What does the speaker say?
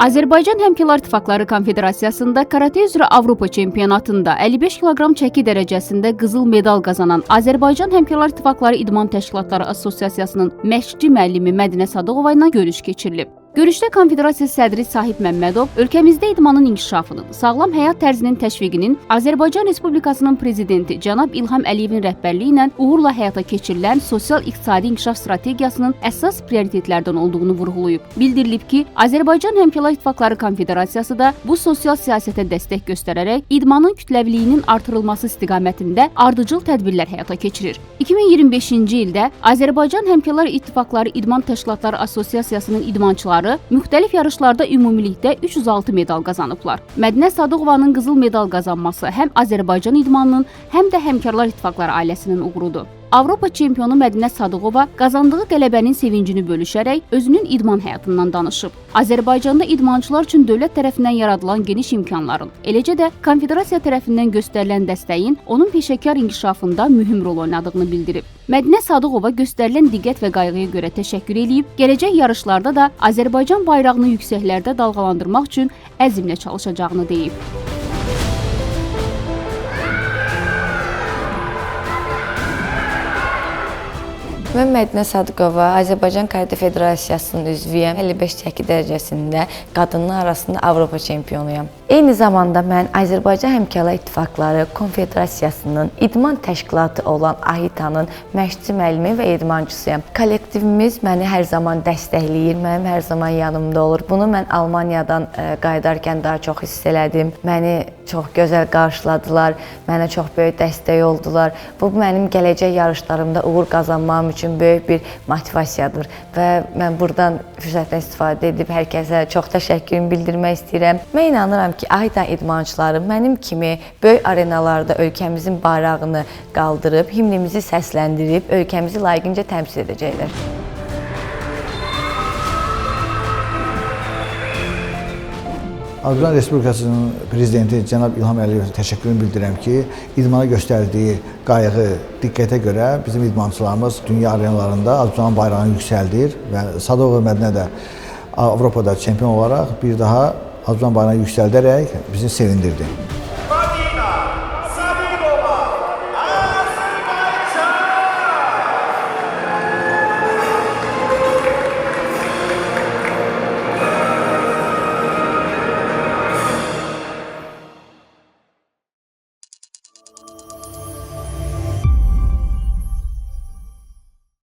Azərbaycan Həmkarlar İttifaqları Konfederasiyasında karate üzrə Avropa çempionatında 55 kiloqram çəki dərəcəsində qızıl medal qazanan Azərbaycan Həmkarlar İttifaqları İdman Təşkilatları Assosiasiyasının məşqçi müəllimi Mədinə Sadıqova ilə görüş keçirilib. Görüşdə Konfederasiya sədri Sahib Məmmədov ölkəmizdə idmanın inkişafının, sağlam həyat tərzinin təşviqinin Azərbaycan Respublikasının prezidenti cənab İlham Əliyevin rəhbərliyi ilə uğurla həyata keçirilən sosial-iqtisadi inkişaf strategiyasının əsas prioritetlərdən olduğunu vurğulayıb. Bildirilib ki, Azərbaycan Həmkarlar İttifaqları Konfederasiyası da bu sosial siyasətə dəstək göstərərək idmanın kütləviliyinin artırılması istiqamətində ardıcıl tədbirlər həyata keçirir. 2025-ci ildə Azərbaycan Həmkarlar İttifaqları İdman Təşkilatları Assosiasiyasının idmançıları müxtəlif yarışlarda ümumilikdə 306 medal qazanıblar. Mədinə Sadıqovanın qızıl medal qazanması həm Azərbaycan idmanının, həm də Həmkarlar İttifaqları ailəsinin uğurudur. Avropa çempionu Mədinə Sadıqova qazandığı qələbənin sevincini bölüşərək özünün idman həyatından danışıb. Azərbaycanda idmançılar üçün dövlət tərəfindən yaradılan geniş imkanların, eləcə də konfederasiya tərəfindən göstərilən dəstəyin onun peşəkar inkişafında mühüm rol oynadığını bildirib. Mədinə Sadıqova göstərilən diqqət və qayğıya görə təşəkkür eləyib, gələcək yarışlarda da Azərbaycan bayrağını yüksəklərdə dalğalandırmaq üçün əzmlə çalışacağını deyib. Mən Mədinə Sadıqova, Azərbaycan Karate Federasiyasının üzvüyəm. 55 çəki dərəcəsində qadınlar arasında Avropa çempionuyam. Eyni zamanda mən Azərbaycan Həmkarlar İttifaqları Konfederasiyasının idman təşkilatı olan AHİTA'nın məşqçi müəllimi və idmançısıyam. Kollektivimiz məni hər zaman dəstəkləyir, mənim hər zaman yanımda olur. Bunu mən Almaniyadan qayıdarkən daha çox hiss elədim. Məni çox gözəl qarşıladılar, mənə çox böyük dəstək oldular. Bu mənim gələcək yarışlarımda uğur qazanmağım üçün böyük bir motivasiyadır və mən buradan fürsətdən istifadə edib hər kəsə çox təşəkkürümü bildirmək istəyirəm. Mən inanıram ki, AHİTA idmançıları mənim kimi böyük arenalarda ölkəmizin bayrağını qaldırıb, himnimizi səsləndirib, ölkəmizi layiqincə təmsil edəcəklər. Azərbaycan Respublikasının prezidenti cənab İlham Əliyevə təşəkkürümü bildirirəm ki, idmana göstərdiyi qayğı, diqqətə görə bizim idmançılarımız dünya arenalarında Azərbaycan bayrağını yüksəldir və Sadıqova Mədinə də Avropada çempion olaraq bir daha Azərbaycan bayrağını yüksəldərək bizi sevindirdi.